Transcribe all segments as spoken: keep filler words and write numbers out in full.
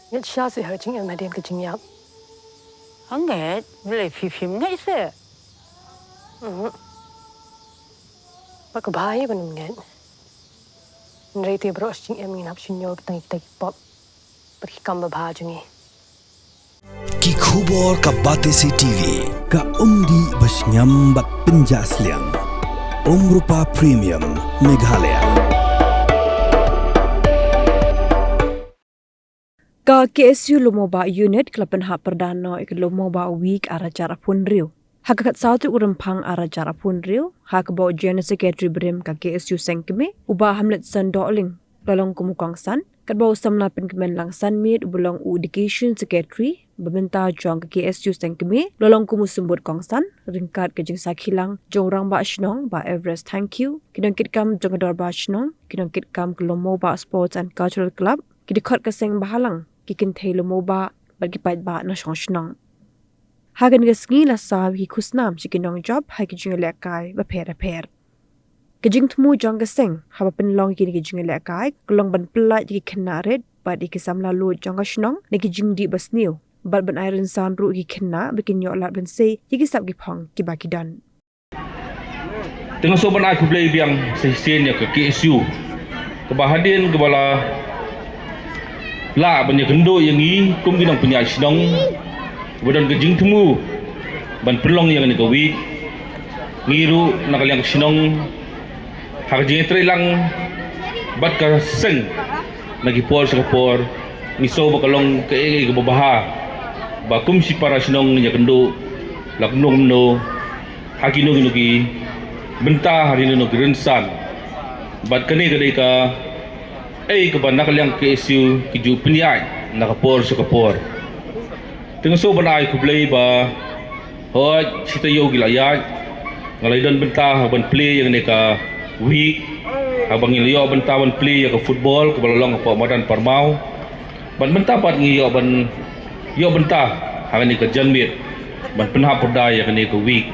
Ngeit sha sih ha ka jingim hadien ka jingïap. Hangne, ngi leh phi phim ngeit sih. Mhm. Ba ka bha ïa ban ngeit. Hynrei te baroh shi jingim ngin hap shu ñiew tang ïa kita ki pop bad ki kam babha jong ngi. Ki khubor ka Batesi TV, ka umdih ba shngiam bad pynjah sliang. Umrupa Premium, Meghalaya. Ka KSU Lum Mawbah Unit ka la pynhap pyrda noh ïa ka Lum Mawbah Week ar hajar arphew hynriew. Ha ka khatsaw tarik u Rymphang ar hajar arphew hynriew, ha kaba u General Secretary barim ka KSU Seng Kmie, u Bah Hamletson Dohling, u la long kum u kongsan, katba u samla pynkmen Langsan Miet uba long u Education Secretary ba mynta jong ka KSU Seng Kmie, u la long kum u symbud kongsan, ryngkat ka jingsakhi lang jong u Rangbah Shnong Bah Everest Thangkhiew, ki nongkitkam jong ka Dorbar Shnong, ki nongkitkam ka Lum Mawbah Sports and Cultural Club, ki dkhot ka seng bahalang, ki kynthei Lum Mawbah bad ki paidbah na shong shnong. Ha kane ka sngi la saw ïa ki khusnam sha ki nongjop ha ki jingïalehkai bapher bapher. Ka jingthmu jong ka seng haba pynlong ïa kine ki jingïalehkai ka long ban pyllait ïa ki khynnah rit bad ïa ki samla luid jong ka shnong na ki jingdih basniew, bad ban ai rynsan ruh ïa ki khynnah ba kin ïoh lad ban sei ïa ki sap ki phong kiba ki don. Te nga sngewbha ban ai khublei biang sa shisien ïa ka KSU kaba hadien kaba la lah ban ïakynduh ïa ngi kum ki nongpynïaid shnong, ba don ka jingthmu ban pynlong ïa kane ka week. Ngi ruh na ka liang ka shnong, ha ka jingïatreilang bad ka seng na ki por sha ka por, ngi sngew ba ka long kaei kaei kaba bha ba kum shi para shnong ngi ïakynduh la kumno kumno ha kino kino ki bynta, ha kino kino ki rynsan. Bad kane ka dei kaei kaba na ka liang ka KSU ki ju pynïaid na ka por sha ka por. Te nga sngewbha ban ai khublei ba hooid, shi taïew ki la ïaid, nga la ïadon bynta ha ban plie ïa kane ka week, haba ngi la ïoh bynta ban plie ïa ka football kaba la long hapoh madan Parmaw. Bad mynta pat ngi ïoh ban, ïoh bynta ha kane ka janmiet ban pynhap pyrda ïa kane ka week.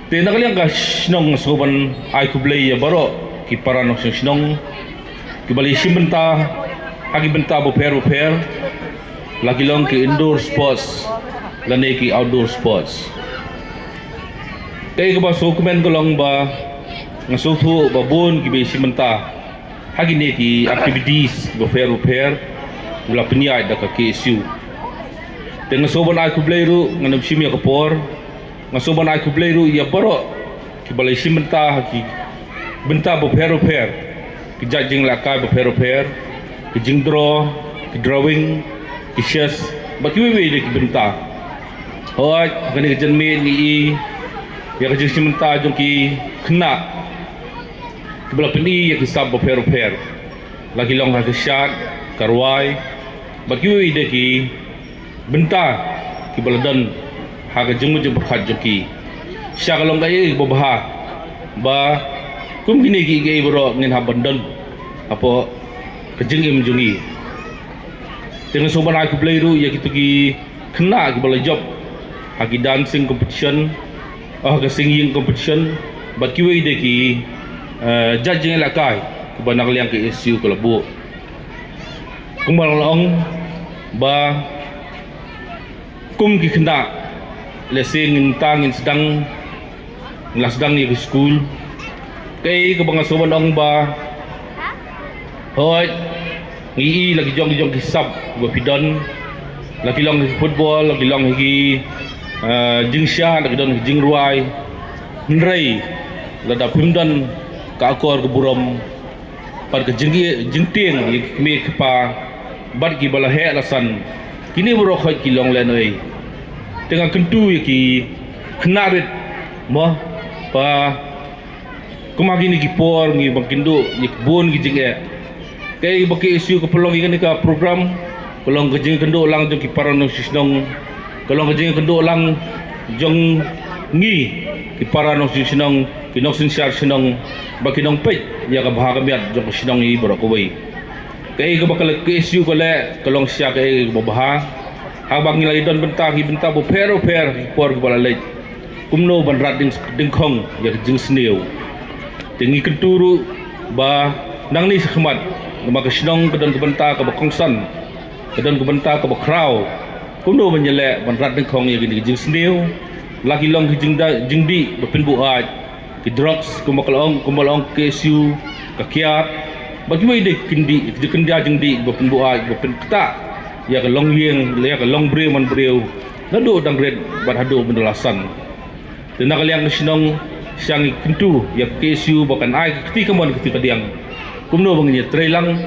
Te na ka liang ka shnong nga sngewbha ban ai khublei ïa baroh ki para nongshong shnong kiba la ïashim bynta ha ki bynta bapher bapher, la ki long ki indoor sports lane ki outdoor sports. Kaei kaba sngewkmen ka long ba nga sngewthuh ba bun kiba ïashim bynta ha kine ki activities bapher bapher ba la pynïaid da ka KSU. Te nga sngewbha ban ai khublei ruh, ngan ym shim ïa ka por, nga sngewbha ban ai khublei ruh ïa baroh kiba la ïashim bynta ha ki bynta bapher bapher, ki jait jingïalehkai bapher bapher, ki jingdraw, ki drawing, ki chess bad kiwei kiwei de ki bynta. Hooid, ha kane ka janmiet ngi i ïa ka jingshim bynta jong ki khynnah kiba la pyni ïa ki sap bapher bapher, la ki long ha ka shad, ka rwai bad kiwei de ki bynta kiba la don ha ka jingmut jingpyrkhat jong ki. Shisha ka long kaei kaba bha ba kum kine kiei kiei baroh ngin hap ban don hapoh ka jingim jong ngi. Te nga sngewbha ban ai khublei ruh ïa kito ki khynnah kiba la jop ha ki dancing competition, ha ka singing competition bad kiwei de ki, eh, jait jingïalehkai kiba na ka liang ka KSU ka la buh. Kumba la ong ba kum ki khynnah, lehse ngin, tang ngin sdang, ngi la sdang ïa ki skul. Kaei kaba nga sngewbha ban ong ba hooid, ngi i la ki jong ki jong ki sap ba phi don, la ki long ha ki football, la ki long ha ki, eh, jingshad, la ki don ha ki jingrwai. Hynrei lada phim don ka akor ka burom bad ka jing, jingtieng ïa ki kmie ki kpa bad kiba la heh la san, kine baroh hooid ki long lehnohei. Te nga kyntu ïa ki khynnah rit mo, ba kum ha kine ki por ngi bym kynduh ïa ki bun ki jingeh. Kaei ba ka KSU ka pynlong ïa kane ka program, ka long ka jingkynduh lang jong ki para nongshong shnong, ka long ka jingkynduh lang jong ngi ki para nongshong shnong, ki nongsynshar shnong, ba ki nongpeit ïa ka bha ka miat jong ka shnong hi baroh kawei. Kaei kaba ka KSU ka leh ka long shisha kaei kaba bha. Haba ngi la ïadon bynta ki bynta bapher bapher ki por kiba la leit, kumno ban rat ding, dyngkhong ïa ka jingsniew. Te ngi kyntu ruh ba nangne shakhmat Namar ka shnong ka don ka bynta kaba kongsan, ka don ka bynta kaba khraw. Kumno ban ïaleh ban rat dyngkhong ïa kine ki jingsniew, la ki long ki jingda-, jingdih ba pynbuaid, ki drugs kumba ka la ong, kumba la ong K S U, ka kiad, bad kiwei de ki jingdih, ki jingdih, jingdih ba pynbuaid, ba pynktah ïa ka longïing, ïa ka longbriew manbriew, naduh dang rit bad haduh mynta la san. Te na ka liang ka shnong sha ngi kyntu ïa ka K S U ba kan ai ka kti kamon ka kti kadiang. Kumno ba ngin ïatrei lang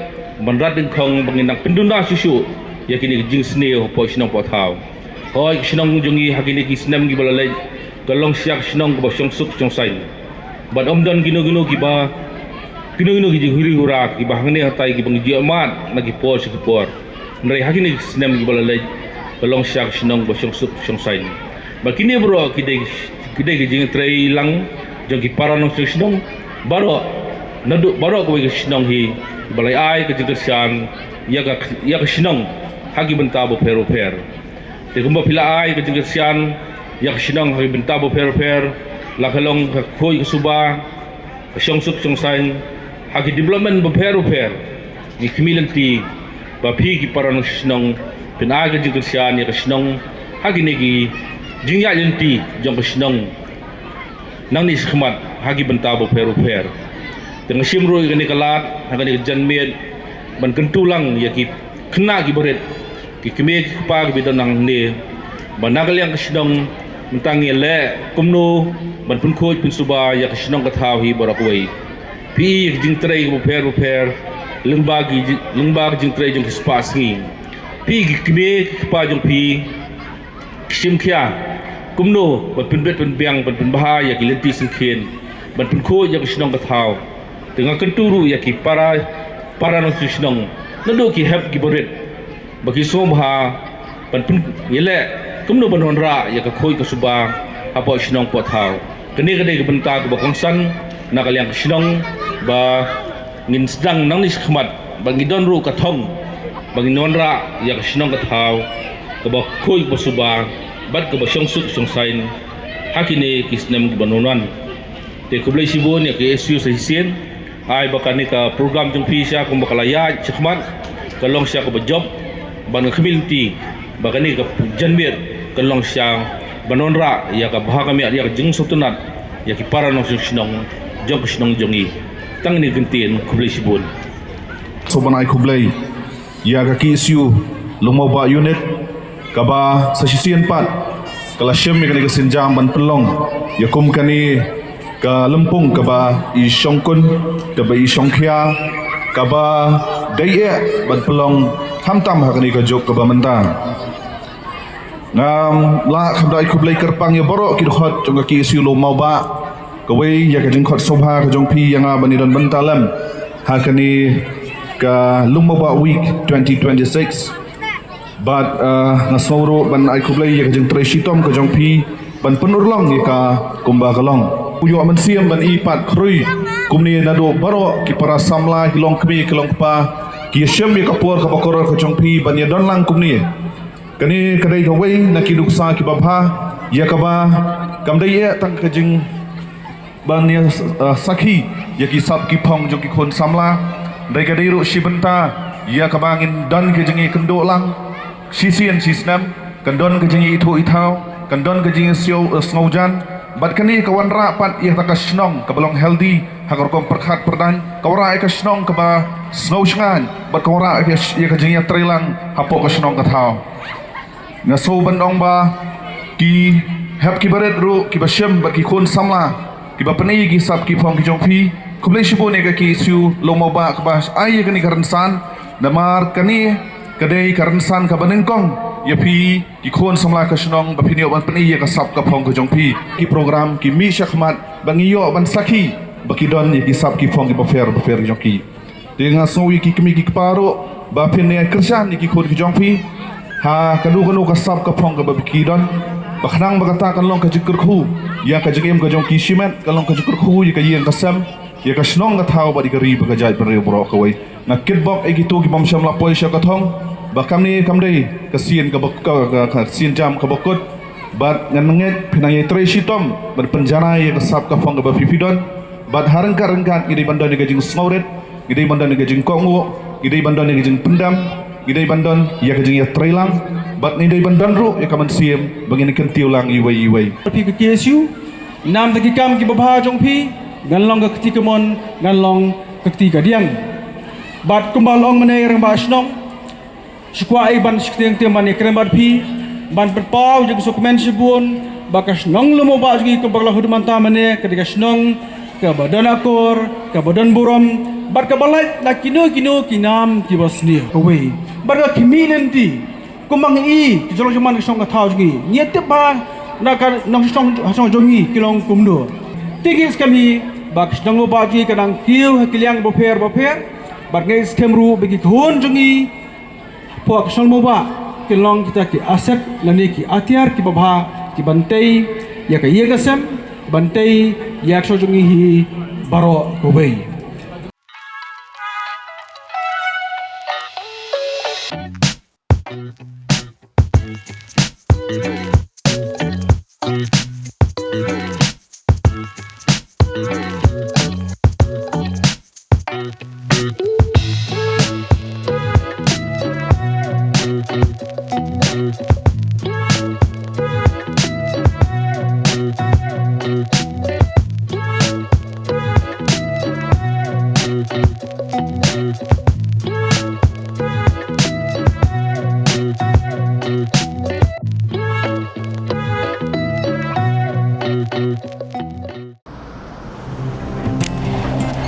ban rat dyngkhong ba ngin nang pynduna shuh shuh ïa kine ki jingsniew hapoh shnong hapoh thaw. Hooid, ka shnong jong ngi ha kine ki snem kiba la leit ka long sha ka shnong kaba shongsuk shongsaiñ. Bad ym don kino kino kiba, kino kino ki jinghuri hura kiba hangne hatai kiba ngi ju ïohmad na ki por sha ki por. Hynrei ha kine ki snem kiba la leit ka long sha ka shnong ba shongsuk shongsaiñ. Bad kine baroh ki dei, ki dei ki jingtrei lang jong ki para nongshong shnong baroh, naduh baroh kawei ka shnong hi, ba la ai ka jingkyrshan ïa ka, ïa ka shnong ha ki bynta bapher bapher. Te kumba phi la ai ka jingkyrshan ïa ka shnong ha ki bynta bapher bapher, la ka long ka khuid ka suba, ka shongsuk shongsaiñ, ha ki development bapher bapher, ngi khmih lynti ba phi ki para nongshong shnong phin ai ka jingkyrshan ïa ka shnong ha kine ki jingïaid lynti jong ka shnong nangne shakhmat ha ki bynta bapher bapher. Te nga shim ruh ïa kane ka lad ha kane ka janmiet ban kyntu lang ïa ki khynnah kiba rit, ki kmie ki kpa kiba don hangne, ba na ka liang ka shnong mynta ngi leh kumno ban pynkhuid pynsuba ïa ka shnong ka thaw hi baroh kawei. Phi ïa ki jingtrei kiba pher bapher lyngba ki ji-, lyngba ki jingtrei jong ki spah sngi. Phi ïa ki kmie ki kpa jong phi ki shim khia kumno ban pynbit pynbiang, ban pynbha ïa ki lynti syngkien, ban pynkhuid ïa ka shnong ka thaw. Te nga kyntu ruh ïa ki para, para nongshong shnong naduh ki hep kiba rit ba ki sngewbha ban pyn-, ïaleh kumno ban wanrah ïa ka khuid ka suba hapoh shnong hapoh thaw. Kane ka dei ka bynta kaba kongsan na ka liang ka shnong ba ngin sdang nangne shakhmat ba ngi don ruh ka thong ba ngin wanrah ïa ka shnong ka thaw kaba khuid kaba suba bad kaba shongsuk shongsaiñ ha kine ki snem kiba wan. Te khublei shibun ïa ka K S U sa shisien, ai ba kane ka program jong phi sha kumba ka la ïaid shakhmat ka long sha kaba jop, ban khmih lynti ba kane ka janmiet ka long sha ban wanrah ïa ka bha ka miat, ïa ka jingsngewtynnat ïa ki para nongshong shnong jong ka shnong jong ngi. Tang kine ki kyntien, khublei shibun. Sngewbha ban ai khublei ïa ka K S U Lungmawbah Unit kaba sa shisien pat ka la shim ïa kane ka sienjam ban pynlong ïa kum kane ka lympung kaba i shongkun, kaba i shongkhia, kaba dei eh ban pynlong khamtam ha kane ka juk kaba mynta. Ngam lah khamdai khublei kyrpang ïa baroh ki dkhot jong ka K S U Lungmawbah. Kawei ïa ka jingkhot sngewbha ka jong phi ïa nga ban ïadon bynta lem ha kane ka Lungmawbah Week twenty twenty-six. Bad, eh, nga sngew ruh ban ai khublei ïa ka jingtrei shitom ka jong phi ban pynurlong ïa ka kumba ka long. U ïoh mynsiem ban i pat khrui kumne naduh baroh ki para samla, ki long kmie ki long kpa, ki ïashem ïa ka por kaba kordor ka jong phi ban ïadon lang kumne. Kane ka dei kawei na ki nuksa kiba bha ïa kaba kam dei eh tang ka jing ban ïa, eh, sakhi ïa ki sap ki phong jong ki khun samla. Dei ka dei ruh shi bynta ïa kaba ngin don ka jingïakynduh lang shisien shisnem, kan don ka jingïaithuh ithaw, kan don ka jingïasiew, eh, sngewjan. Bad kane ka wanrah pat ïa kata ka shnong kaba long healthy ha ka rukom pyrkhat pyrdaiñ, ka wanrah ïa ka shnong kaba sngewshngaiñ, bad ka wanrah ïa ka, ïa ka jingïatreilang hapoh ka shnong ka thaw. Nga sngew ban ong ba ki hep kiba rit ruh kiba shim bad ki khun samla kiba pyni ki sap ki phong ki jong phi. Khublei shibun ïa ka K S U Lungmawbah kaba ai ïa kane ka rynsan. Namar kane ka dei ka rynsan kaba nyngkong ïa phi ki khun samla ka shnong ba phin ïoh ban pyni ïa ka sap ka phong ka jong phi. Ki program ki mih shakhmat ba ngi ïoh ban sakhi ba ki don ïa ki sap ki phong kiba pher bapher ki jong ki. Te nga sngew ïa ki kmie ki kpa ruh ba phin ïa kyrshan ïa ki khun ki jong phi ha kano kano ka sap ka phong kaba ki don, ba khnang ba kata kan long ka jingkyrkhu ïa ka jingim ka jong ki shimet, kan long ka jingkyrkhu ïa ka ïing ka sem, ïa ka shnong ka thaw bad ïa ka ri bad ka jaitbynriew baroh kawei. Nga kitbok ïa kito ki bym shym la poi sha ka thong ba kamne kam dei ka sien kaba, ka, ka, ka sienjam kaba kut. Bad ngan ngeit phin nang ïatrei shitom ban pynjanai ïa ka sap ka phong kaba phi phi don. Bad ha ryngkat ryngkat ngi dei ban don ïa ka jingsngewrit, ngi dei ban don ïa ka jingkohnguh, Ngi dei ban don ïa ka jingpyndam, ngi dei ban don ïa ka jingïatreilang, bad ngi dei ban don ruh ïa ka mynsiem ba ngin kyntiew lang iwei iwei. Phi ka K S U, nam da ki kam kiba bha jong phi, ngan long ka kti kamon, ngan long ka kti kadiang. Bad kumba long mynne rangbah shnong, shu kwah ei ban shaktieng tieng ban ïakren bad phi, ban pynpaw jong ka sukmen shibun, ba ka shnong Lum U Bah jong ngi kumba ka la hud mynta mynne, ka dei ka shnong kaba don akor, kaba don burom, bad kaba lait na kino kino ki nam kiba sniew. Kawei, bad ka khmih lynti, kumba ngi i ki jong jong man ka shnong ka thaw jong ngi, ngi tip ba na ka nongshong shnong jong ngi ki long kumno. Te ngi skhem hi ba ka shnong Lum U Bah jong ngi ka dang kiew ha ki liang bapher bapher, bad ngi skhem ruh ba ki khun jong ngi hapoh ka shnong Lum U Bah kin long kita ki asset lane ki atiar kiba bha, kiban tei ïa ka ïing ka sem, kiban tei ïa ka shnong jong ngi hi baroh kawei.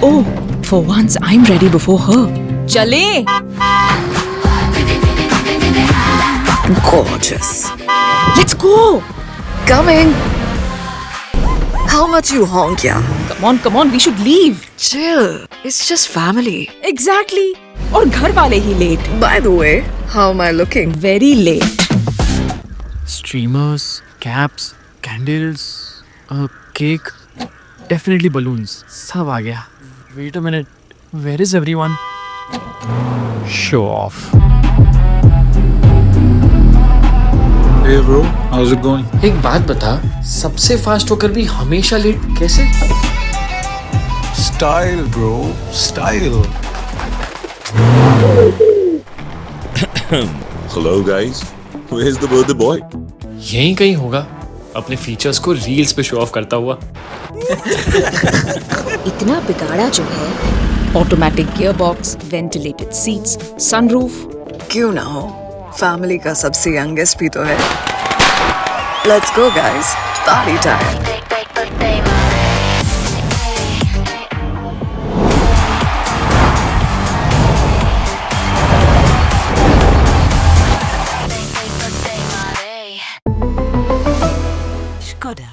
Oh, for once I'm ready before her. चले। Gorgeous. Let's go. Coming. How much you honk, yeah? Come on, come on, we should leave. Chill. It's just family. Exactly. और घर वाले ही late. By the way, how am I looking? Very late. Streamers, caps, candles, a cake. Definitely balloons. सब आ गया. Wait a minute. Where is everyone? Show off. Hey bro, how's it going? एक बात बता, सबसे फास्ट होकर भी हमेशा लेट कैसे? Style bro, style. Hello guys, where's the birthday boy? यहीं कहीं होगा, अपने फीचर्स को रील्स पे शो ऑफ करता हुआ। इतना बिगाड़ा जो है। Automatic gearbox, ventilated seats, sunroof। क्यों ना हो, फैमिली का सबसे यंगेस्ट भी तो है। Let's go guys, party time. Skoda.